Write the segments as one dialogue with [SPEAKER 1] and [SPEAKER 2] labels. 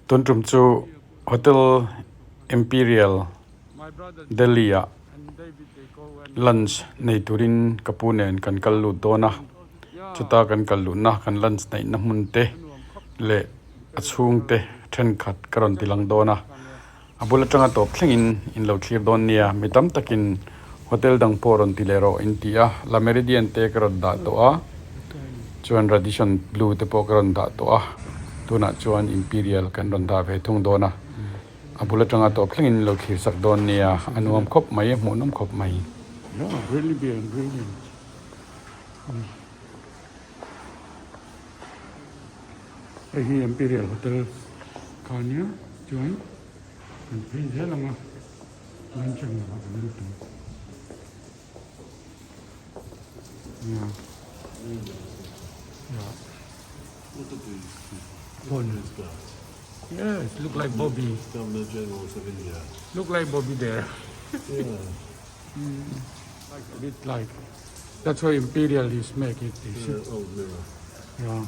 [SPEAKER 1] Tun tum chu Hotel Imperial Delhi ah lunch nei turin ka pu nen kan kal lut dawn a, chuta kan kal luhna kan lunch neihna hmun te leh a chhungte thenkhat ka rawn ti lang dawn a, a bul atanga tawp thlengin in lo thlir dawn nia, mi tam takin hotel dang pawh rawn ti leh rawh in ti a, La Meridian te ka rawn dah tawh a, chuan Radisson Blu te pawh ka rawn dah tawh a, tunah chuan Imperial kan rawn dah ve thung dawn a, a bul atanga tawp thlengin in lo thlir sak dawn nia, a nuam khawp mai, a hmuhnawm khawp mai.
[SPEAKER 2] Hei hi Imperial Hotel kha ania chuan kan phei zel ang a lunch ang ah kan lut ang nia yeah yes look like Bobby
[SPEAKER 3] Governor Generals of India.
[SPEAKER 2] Look like Bobby there.
[SPEAKER 3] Yeah.
[SPEAKER 2] Like a bit like that's why Imperial is make it you see.
[SPEAKER 3] The old mirror.
[SPEAKER 2] Yeah.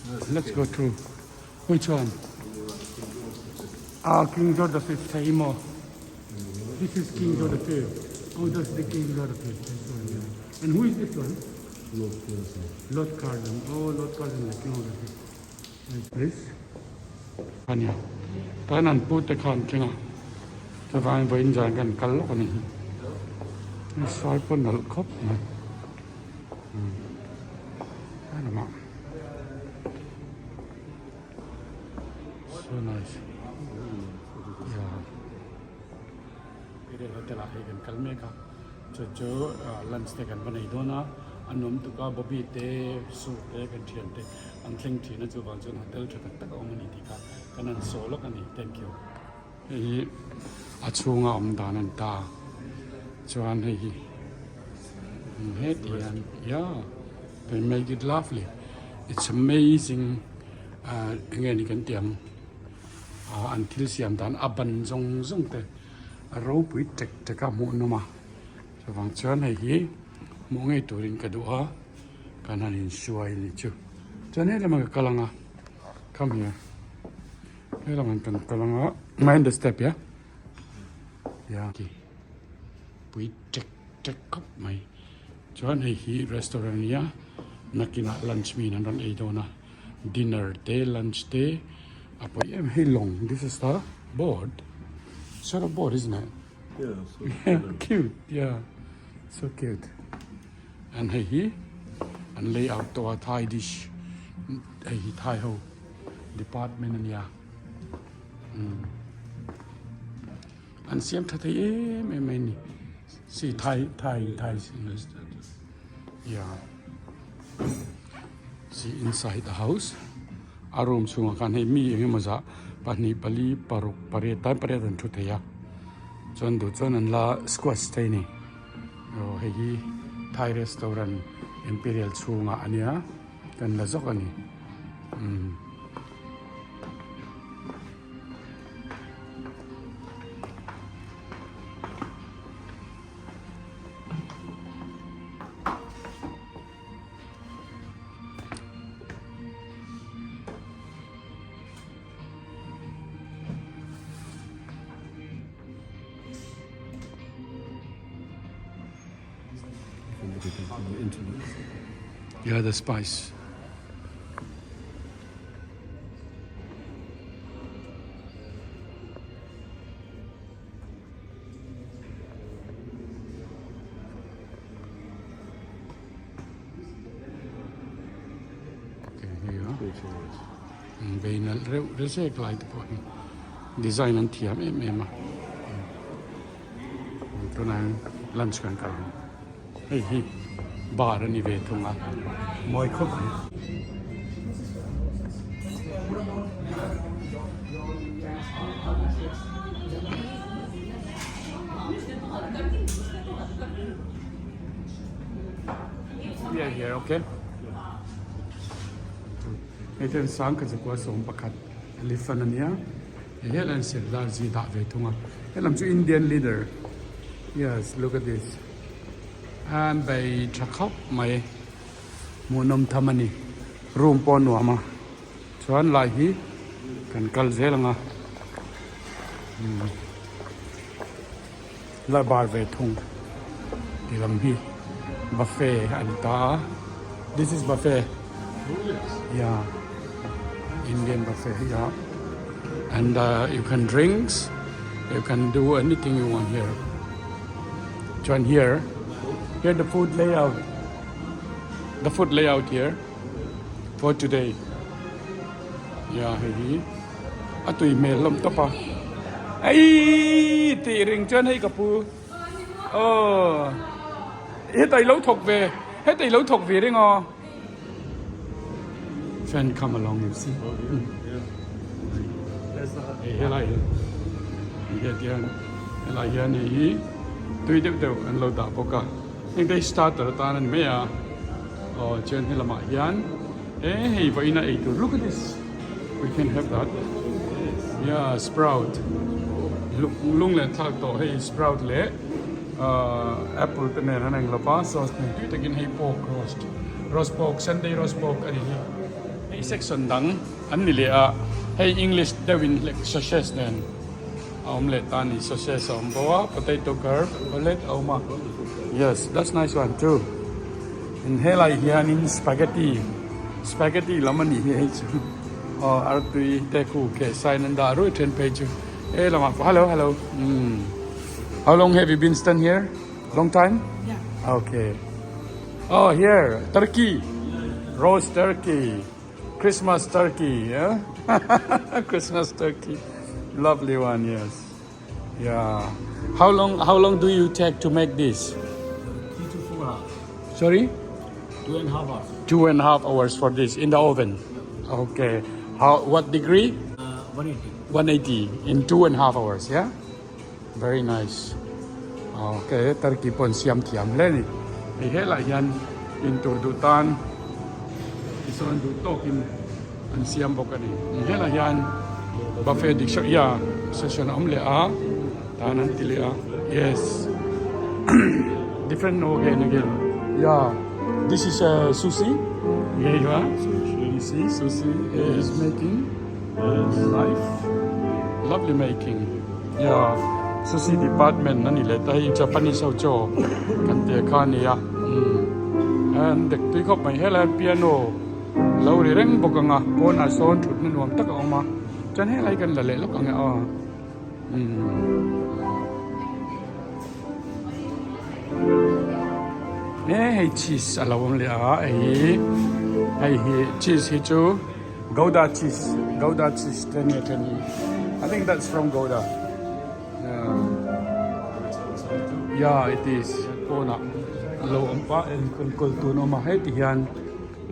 [SPEAKER 3] That's
[SPEAKER 2] Let's
[SPEAKER 3] the
[SPEAKER 2] go
[SPEAKER 3] king.
[SPEAKER 2] through. Which one? Ah, King George the Fifth, same. This is King George the Fifth. Oh, that's the King George the Fifth. This one, yeah. And who is this one?
[SPEAKER 3] Lord Curzon.
[SPEAKER 2] Lord Curzon. Oh, Lord Curzon, the King of the Fifth. Like this. Ania. Tan an pu te khan thleng a. Chuvangin vawiin zan kan kal lawk a ni hi. Sai pawh nalh khawp mai. Alamak. So nice. Yeah. Area hotel ah hei kan kal mek a. Chu chu lunch te kan va nei dawn a. A nuam tuk a Bobby te Su te kan thian te an thleng thin a chuvang chuan hotel tha tak tak a awm a ni tih kha kan han saw lawk a ni. Thank you. Hei hi a chhunga awm dan a ni ta chuan hei hi heti hian yeah they make it lovely it's amazing ah enge ni kan tih ang ah an thil siam dan a ban zawng zawng te a ropui tek tek a hmuh nawm a chuvang chuan hei hi hmuh ngei turin ka duh a kan han insuai a nih chu chuan helamah ka kal ang a come here. Helamah kan kal ang a mind the step ya ya ki pui tek tek khawp mai chuan hei hi restaurant a nia nakinah lunch mi in an rawn ei dawn a dinner te lunch te a pawi em hei lawng this is the board sort of board isn't it
[SPEAKER 3] yeah
[SPEAKER 2] cute yeah so cute and hei hi an layout tawh a thai dish hei hi thai ho. Department a nia umm an siam tha thei em em mai a ni si thai thai thai yeah see inside the house a room chhungah khan hei mi eng emaw zah pahnih pali paruk pariat tan pariat an thu thei a chuan duh chuan an la squash thei a ni aw hei hi thai restaurant imperial chhungah a nia. Kan la zawk a ni. Umm. Yeah, the spice. Okay, here you are. Bei nalh reuh rezek lai te pawh hi design an thiam em em a. Tunah hian lunch kan kal ang hei hi bar a ni ve thung a mawi khawp mai. We are here okay. Hei chuan sangkhat zakua 11 elephant a nia. Hei hian an serdar zi dah ve thung a helam chu Indian leader yes look at this an bei tha khawp mai hmuhnawm tham a ni room pawh a nuam a. Chuan lai hi kan kal zel ang a la bar ve thung ti lam hi buffet a ni ta a this is buffet yeah Indian buffet yeah and you can drinks you can do anything you want here chuan here here the food layout the food layout here. For today ya hei hi a tui hmel hlawm tawp a ei tih ring chuan hei ka pu aw heta i lo thawk ve heta i lo thawk ve reng aw fan come along you see hei helai hi hian helai hian hei hi tui deuh deuh an lo dah bawk a heng te hi starter atan a ni mai a. Aw chuan helamah hian e hei vawiin a eitur look at this we can have that yeah sprout lung leh thlak tawh hei sprout leh ahh apple te nen an eng lova sauce nen tui takin hei pork roast roast pork sunday roast pork a ni hi hei section dang an ni leh a hei english deuhin sausage nen a awm leh ta a ni sausage a awm bawk a potato curve omelette a awm a yes that's nice one too. In helai hianin spaghetti spaghetti lam a nih hi hei chu aw artui te khu keh sain an dah ruih then phei chu he lamah pawh hello hello umm how long have you been stand here long time yeah okay oh here turkey roast turkey christmas turkey yeah christmas turkey lovely one yes Yeah. How long how long do you take to make this?
[SPEAKER 3] 3 to 4 hours.
[SPEAKER 2] Sorry?
[SPEAKER 3] 2.5 hours.
[SPEAKER 2] 2.5 hours for this in the oven. Okay. How what degree?
[SPEAKER 3] 180.
[SPEAKER 2] 180 in 2.5 hours, yeah? Very nice. Okay, turkey pon siam thiam hle ni. Hei helai hian in tur duh tan tisawn duh tawkin an siam bawk a ni. Helai hian buffet dik hreuh ya session a awm leh a tan an ti leh a yes different no again again ya this is a sushi here you are you see sushi is making life lovely making ya sushi department a ni leh ta hei Japanese ho chaw kan tih kha a ni a an dek tui khawp mai helai hian piano Lo ri reng bawk ang a, pawnah sawn thutna nuam tak a awm a, chuan helai kan la leh lawk ang e aw. Umm. E hei cheese a lo awm leh a, hei hei hi cheese hi chu Gouda cheese, Gouda cheese te nia then hi. I think that's from Gouda. Yeah, yeah it is. Pawnah a lo awm pah enkawl tu an awm a, heti hian.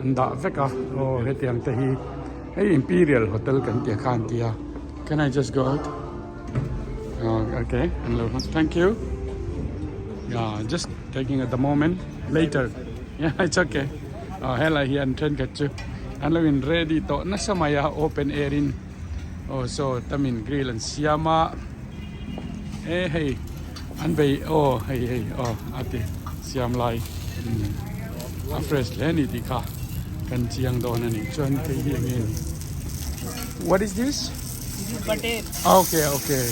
[SPEAKER 2] An dah vek a aw hetiang te hi hei imperial hotel kan tih kha an ti a can I just go out okay an lo thank you yeah just taking at the moment later yeah it's okay aw helai hi an thenkhat chu an lo in ready tawh nasa mai a open air in aw saw tamin grill an siam a e hei an bei aw hei hei aw a ti siam lai a fresh hle a ni tih kha kan chiang dawn a ni chuan hei hi eng nge ni what is this
[SPEAKER 4] butter
[SPEAKER 2] okay okay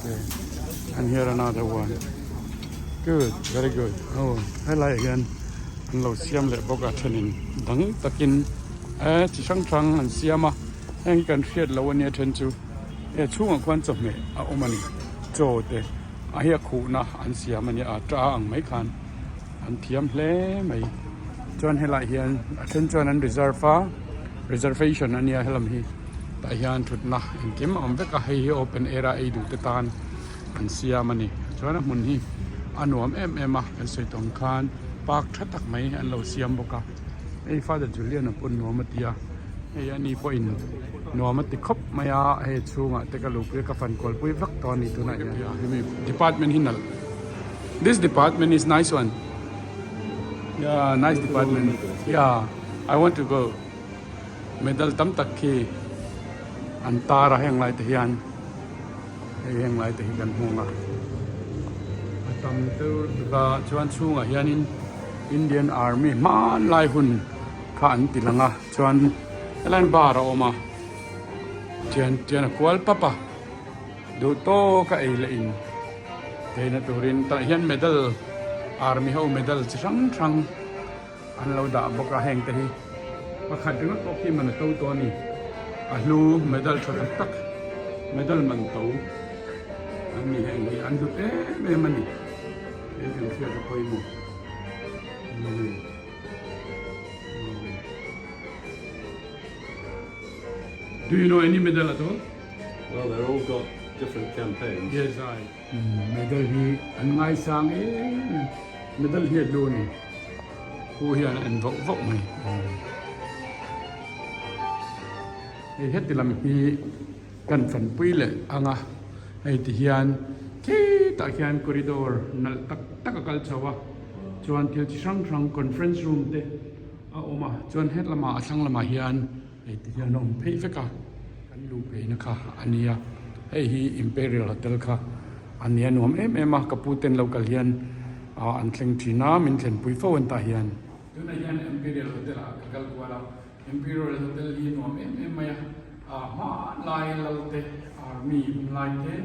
[SPEAKER 2] okay and here another one good very good oh helai hian an lo siam leh bawk a thenin dang takin eh chi hrang hrang an siam a heng hi kan hriat loh ania then chu he chhungah khuan chawhmeh a awm a ni chaw te a hi a khuhna an siam a nia a ta ang mai khan an thiam hle mai chuan helaiah hian a then chuan an reserve a reservation a nia helam hi tah hian thutna engkim a awm vek a hei hi open air a ei duh te tan an siam a ni chuan a hmun hi a nuam em em a kan sawi tawng khan park tha tak mai an lo siam bawk a hei father Julian a pawn nuam a ti a hei ani pawhin nuam a ti khawp mai a hei chhungah te ka luhpui a ka fan kual pui vak tawh a ni tunah hian hemi department hi nalh this department is nice one yeah nice department yeah I want to go medal tam tak khi an tar a heng lai te hian. Hei heng lai te hi kan hmung a, a tam deuh tuk a chuan chhungah hianin Indian Army hmanlai hun kha. kha an ti lang a chuan helaiin bar a awm a tian tian a kual pap a duh tawk a ei leh in theihna turin tah hian medal army ho medal chi hrang hrang an lo dah bawk a heng te hi pakhat ringawt pawh khi man a to tawh a ni a hlu medal tha tak tak medal man to an ni heng hi an hlut em em a ni he kan hriat a pawimawh Do you know any medal at all?
[SPEAKER 4] Well, they're all got different campaigns.
[SPEAKER 2] Yes, I. Medal hi an ngaisang em medal hi a hlu a ni. Pu hian a en vauh vauh mai. Hei heti lam hi kan fanpui leh ang a, hei ti hian khitah khian corridor nalh tak tak a kal chho a, chuan thil chi hrang hrang conference room te a awm a, chuan het lamah a thlang lamah hian hei ti hian a awm phei vek a, kan luh pheina kha a nia, hei hi Imperial Hotel kha a nia nuam em em a, ka pu ten lo kal hian ah an thleng thin a, min thlenpui fo an tah hian. Tunah hian Imperial Hotel ah ka kal kual a. Imperial Hotel hi nuam em em mai a, a hmanlai lal te, army hunlai te,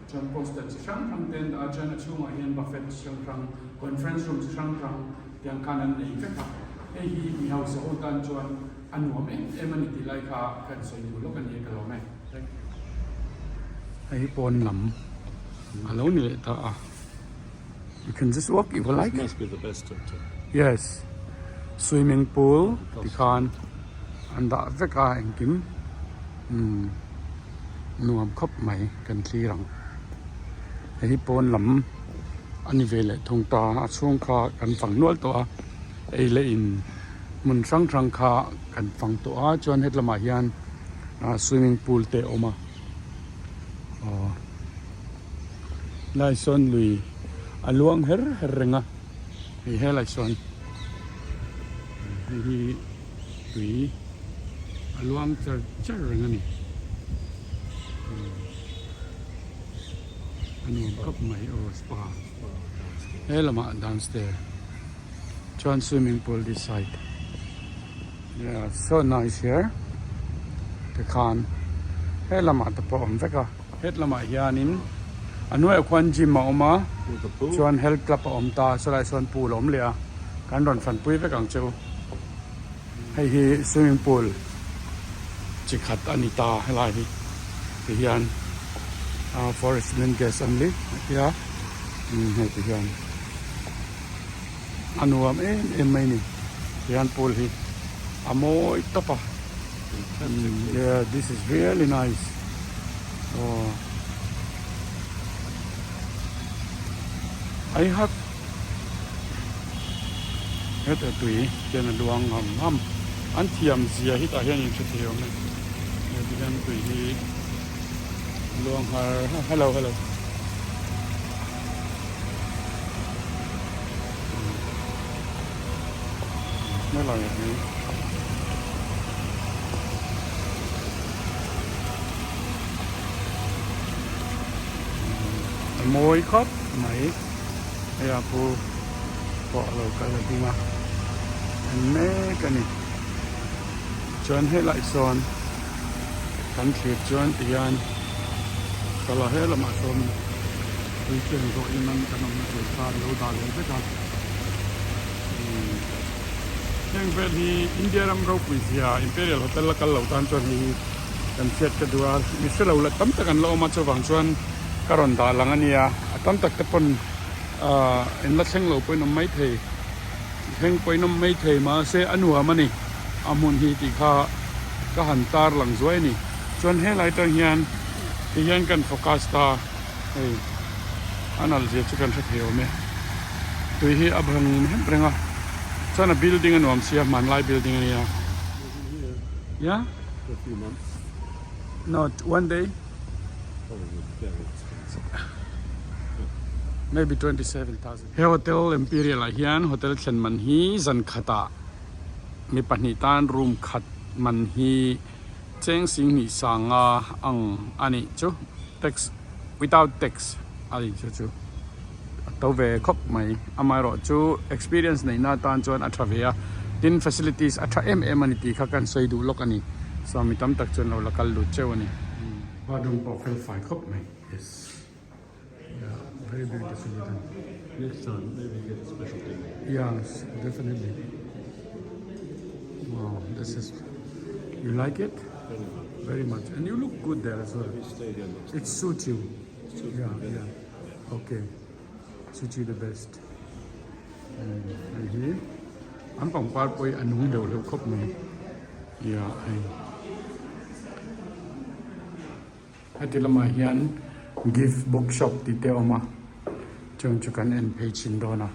[SPEAKER 2] chuan poster chi hrang hrang te an dah a, chuan a chhungah hian buffet chi hrang hrang, conference room chi hrang hrang tiang khan an nei vek a, hei hi mi hausa ho tan chuan a nuam em em a ni tih lai kha kan sawi duh lawk a ni ka lawm e. Thank you. Hei hi pawn lam a lo ni leh ta a, you can just walk if you like.
[SPEAKER 4] This must be the best hotel.
[SPEAKER 2] Yes, swimming pool ti khan an dah vek a engkim umm nuam khawp mai kan thlir ang. Hei hi pawn lam a ni ve leh thung ta a chhung kha kan fang nual tawh a ei leh in hmun hrang hrang kha kan fang tawh a chuan hetlamah hian ah swimming pool te a awm a aw. Lai sawn lui a luang her her reng a hei helai sawn hei hi tui a luang char char reng a ni a nuam khawp mai aw spa he lamah downstairs chuan swimming pool this side yeah so nice here tikhan he lamah te pawh a awm vek a. Het lamah hianin a hnuaiah khuan gym a awm a chuan health club a awm ta chulaiah sawn pool a awm leh a kan rawn fanpui vek ang che u hei hi swimming pool chi khat a ni ta helai hi ti hian ah for resident guest only a ti a hei ti hian a nuam em em mai a ni tihian pool hi a mawi tawp a. Yeah, this is really nice. Oh. Ai hak. Heta tui hian a luang ham ham. An thiam zia hi tah hian in hre thei awm e. Heti hian tui hi luang har hello hello. Helai hi a mawi khawp mai hei a pu pawh a lo kal a ding a en mek a ni chuan helai sawn kan thlir chuan ti hian tala he lamah sawn weekend zawh in an kan awmna tur kha an lo dah leh vek a. Heng vel hi India ram ropui zia Imperial Hotel a kal lo tan chuan hei hi kan hriat ka duh a, mi hre lo la tam tak an la awm a chuvang chuan ka rawn dah lang a nia, a tam tak te pawn ahh in la thleng lo pawhin awm maithei, thleng pawhin awm maithei mahse a nuam a ni a hmun hi tih kha ka han tar lang zuai a ni. Chuan helai tang hian ti hian kan focus ta. Hei a nalh zia chu kan hre thei awm e tui hi a bang hep reng a chuan a building a nuam sia hmanlai building a nia yeah not one day maybe 27000 he hotel imperial ah hian hotel thlen man hi zan khatah mi pahnih tan room khat man hi Cheng Singhnih sanga ang a nih chu tax without tax a nih chu chu a to ve khawp mai amaherawh chu experience neihna atan chuan a tha ve a. Tin facilities a tha em em a ni tih kha kan sawi duh lawk a ni. So mi tam tak chuan lo la kal lut cheu a ni. Bathroom pawh fel fai khawp mai. Yes. Yeah, very beautifully done.
[SPEAKER 4] Next time maybe get a special dinner.
[SPEAKER 2] Yes, definitely. Wow, this is. You like it?
[SPEAKER 4] Very much.
[SPEAKER 2] Very much. And you look good there as well.
[SPEAKER 4] We stay here next
[SPEAKER 2] It suits you.
[SPEAKER 4] Suits
[SPEAKER 2] Yeah,
[SPEAKER 4] me better.
[SPEAKER 2] yeah. Okay. Suits you the best. Hei hi an pangpar pawh hi a nung deuh hleuh khawp mai. Yeah, hei. Heti lamah hian gift book shop tih te a awm a, chung chu kan en phei chhin dawn a.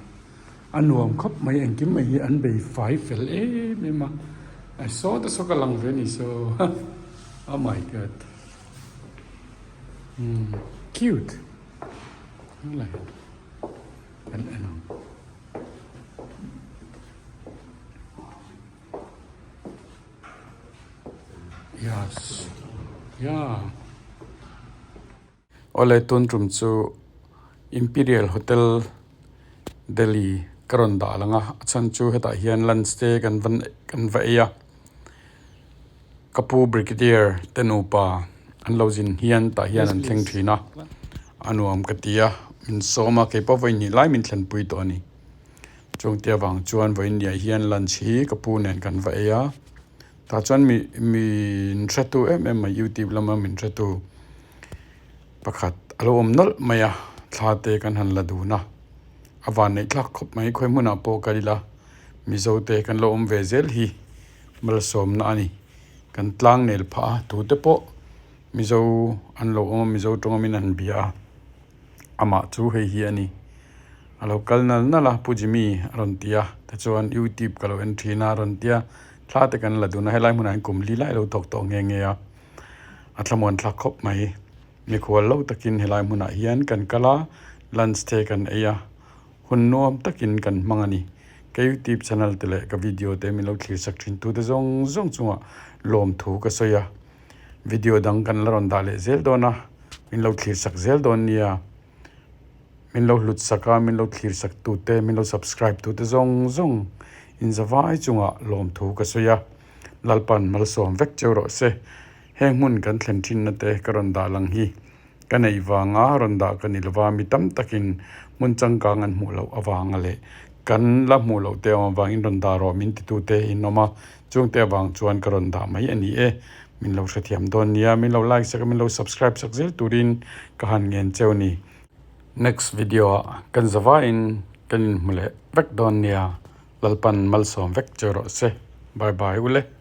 [SPEAKER 2] A nuam khawp mai engkim mai hi an bei fai fel em em a, a saw te saw ka lang ve a ni so oh my god umm cute helai kan en ang. Yes yeah.
[SPEAKER 1] Awle tun tum chu Imperial Hotel Delhi ka rawn dah lang a, a chhan chu hetah hian lunch te kan va kan va ei a, ka pu Brigadier te nupa an lo zin hian tah hian an thleng thin a, a nuam ka ti a, min sawm a keipawh vawi hnih lai min thlenpui tawh a ni. Chungte avang chuan vawiinniah hian lunch hi ka pu nen kan va ei a, tah chuan mi min hretu em em mai youtube lama min hretu pakhat a lo awm nawlh mai a, thla te kan han la dun a, a van neih thlak khawp mai khawi hmunah pawh kal ila mizo te kan lo awm ve zel hi malsawmna a ni, kan tlang nel phah a tute pawh mizo an lo awm a mizo tawng awmin an bia a. Amah chu hei hi a ni. A lo kal nal nal a, Pu Jimmy a rawn ti a, tichuan YouTube ka lo en thin a a rawn ti a, thla te kan la dun a, helai hmunah hian kum li lai a lo thawk tawh nghe nghe a, a thlamuan thlak khawp mai. Mikhual lo takin helai hmunah hian kan kal a, lunch te kan ei a, hun nuam takin kan hmang a ni. Ka YouTube channel te leh ka video te min lo thlir sak thin tute zawng zawng chungah lawmthu ka sawi a. Video dang kan la rawn dah leh zel dawn a, min lo thlir sak zel dawn nia. Min lo hlut sak a, min lo thlir sak tute, min lo subscribe tute zawng zawng inzavai chungah lawmthu ka sawi a. Lalpan malsawm vek cheu rawh se. Heng hmun kan thlen thinna te ka rawn dah lang hi ka neih vanga rawn dah ka ni lova, mi tam takin hmun changkang an hmuh loh avanga leh kan la hmuh loh te awm avangin rawn dah rawh min titute in awm a, Chungte avang chuan ka rawn dah mai a ni e. Min lo hrethiam dawn nia, min lo like sak a, min lo subscribe sak zel turin ka han ngen cheu ni. Next video ah kan zavaiin kan inhmu leh vek dawn nia, Lalpan malsawm vek cheu rawh se. Bye bye ule.